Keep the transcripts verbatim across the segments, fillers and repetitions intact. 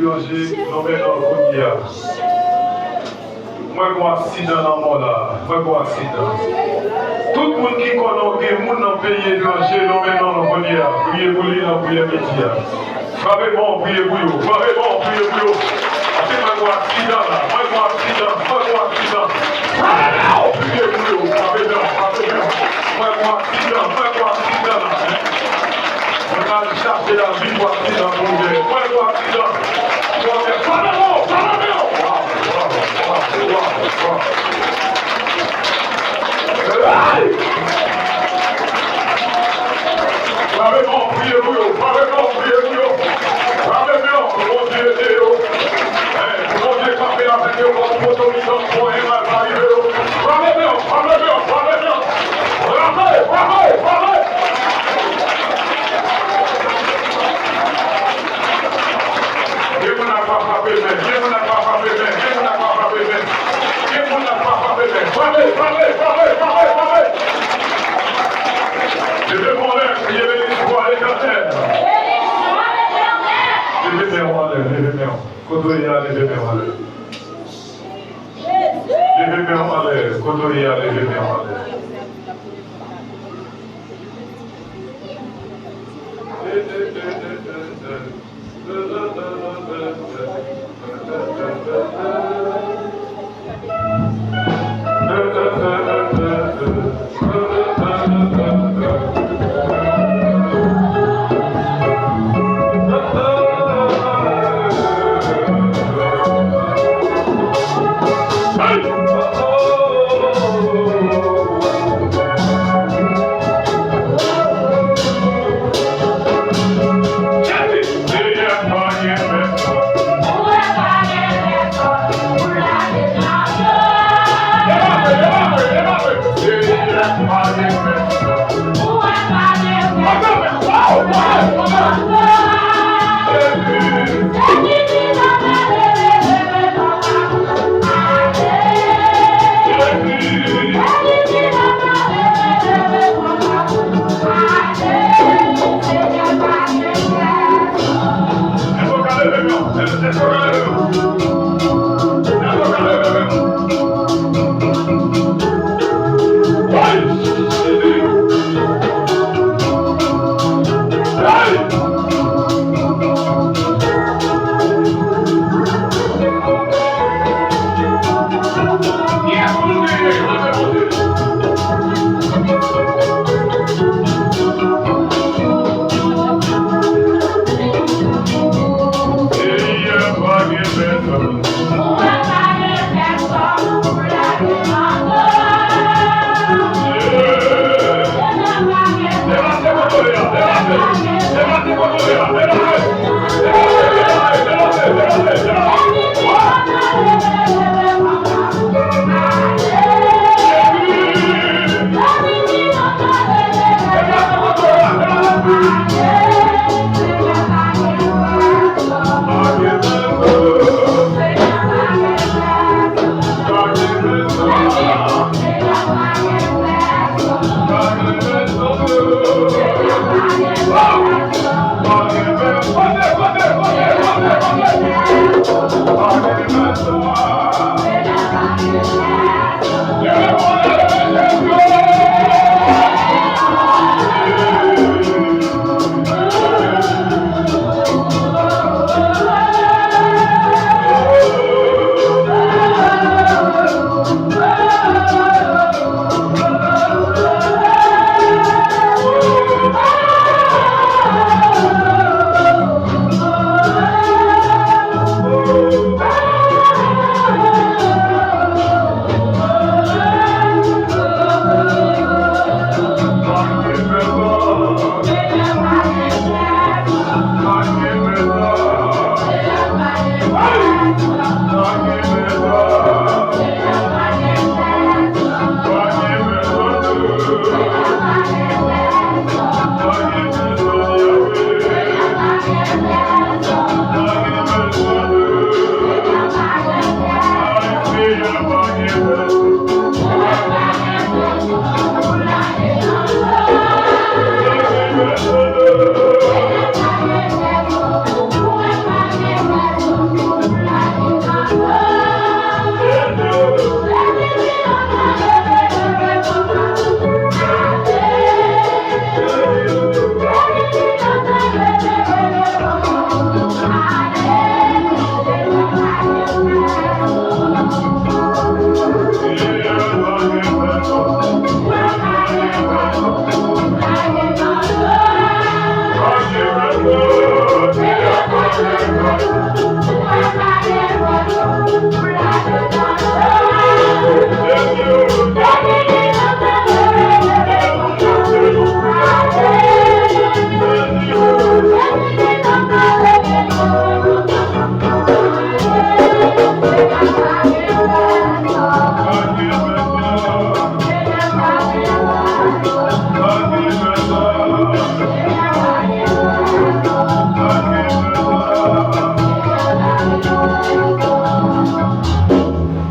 Etranje, lonmen non kounye a. Mwen gon aksidan nan mò la. Mwen gon aksidan. Tout moun ki konnen w gen moun nan peyi etranje, lonmen non kounye a. Priye pou li nan priyè midi a. Frape men w, priye pou yo. Frape men w, priye pou yo. Paske mwen gon aksidan la. Mwen gon aksidan. Mwen gon aksidan. Frape men w, priye pou yo. Frape men w, frape men w. Mwen gon aksidan. Mwen gon aksidan la. Mwen al chache lavi pou aksidan pou mwen. Mwen gon aksidan. Frape men w, frape men w. Hey! Frape men w, priye pou yo. Frape men w, priye pou yo. Frape men w, pou Bondye ede yo. Hey, pou Bondye kanpe avèk yo, pou otorizan, pou anyen mal pa rive yo. Frape men w, frape men w, frape men w. Frape, frape, frape. Gen moun ak pa frape men, gen moun ak pa frape men, gen moun ak pa frape men. Gen moun ak pa frape men. Frape, frape, frape, frape, frape. Leve men w anlè, kriye Letènèl. Leve men w anlè, leve men w. Kote w ye a, leve men w anlè. Leve men w anlè, kote w ye a, leve men w anlè.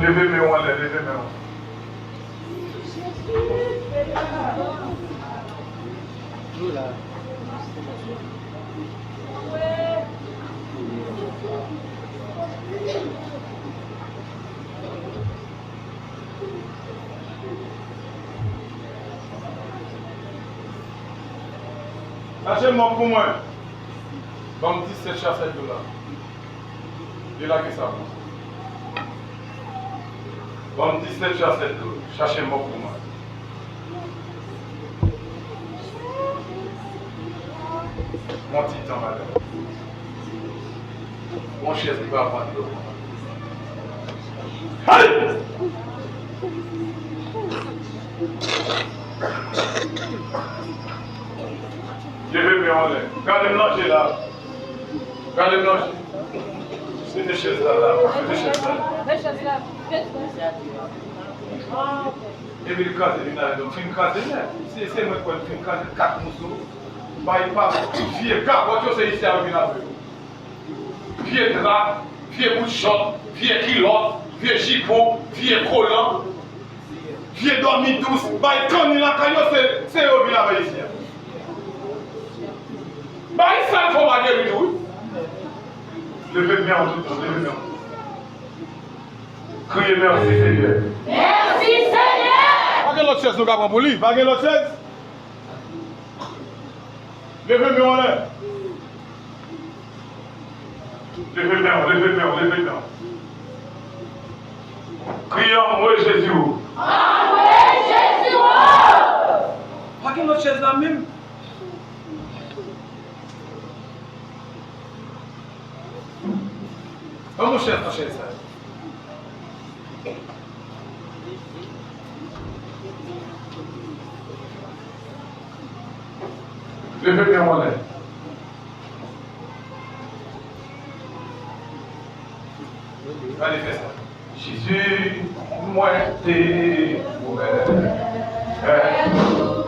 Leve men w anlè, leve men w. Chache mòp pou mwen. Ban m disèt chasèt dola. Delage sa pou mwen. Ban m disèt chasèt dola. Chache mòp pou mwen. Yon ti tan, madanm. Yon chèz li pa pran dlo. Hey! Leve men w anlè. Gade m nan je la. Gade m nan je. Mete chèz la la. Mete chèz la. Mete chèz la. Epi l kraze vin ale, donk fin kraze nèt. Se, se mwen k wè l fin kraze kat moso. Bay pa tout vye gagòt yo, se isi a yo vin apre yo. Vye dra, vye bout chòt, vye kilòt, vye jipon, vye kolan, vye dòmi dous, bay kanni lakay yo, se, se yo vin avè isi a. Bay sa l fò pa geri tou, wi. Leve men w tout moun, leve men w. Kriye, mèsi, Senyè. Mèsi, Senyè. Pa gen lòt chèz nou ka pran pou li? Pa gen lòt chèz? Leve men w anlè. Leve men w, leve men w, leve men w. Kriye, anmwe Jezi o. Anmwe Jezi o. Pa gen lòt chèz la menm? Ban mwen chèz nan chèz sa. Leve men w anlè. Gade fè sa. Jezi, mwen te ouvè. Mwen te ouvè.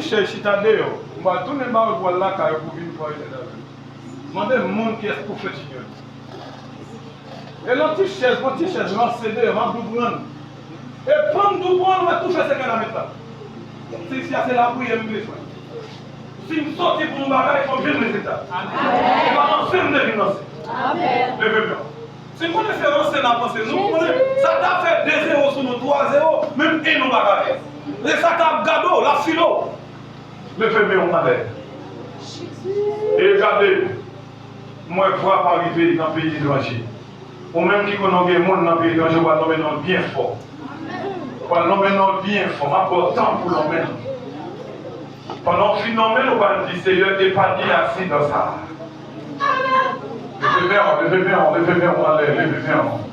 Chèz chita deyò. M pral tounen ba yo pou al lakay yo pou vin pran yon tèt avè m. Mande moun kiyès pwofèt Junior. E nan ti chèz, pran ti chèz, ranse deyò, m ap doubrann. E pann doubrann, ou wè tou fè se kanamit la. Se isi a, se lapriyè m bezwen. Si m soti pou yon bagay, fò m jwenn rezilta. E pa ranse m te vin ranse. Leve men w. Si m konnen se ranse n ap ranse, nou konnen sa t ap fè de zewo sou nou, twa zewo, menm en nou pa ka fè. E sa t ap gade w, l ap file w. Leve men w anlè. E gade, m wè vwa pa rive nan peyi etranje. Ou menm ki konnen w gen moun nan peyi etranje, w pral nonmen non l byen fò. W pral nonmen non l byen fò. M ap ba w tan pou w nonmen l. Pandan w fin nonmen l, ou pral di, Seyè, epanye aksidan sa a. Leve men w, leve men w, leve men w anlè, leve men w.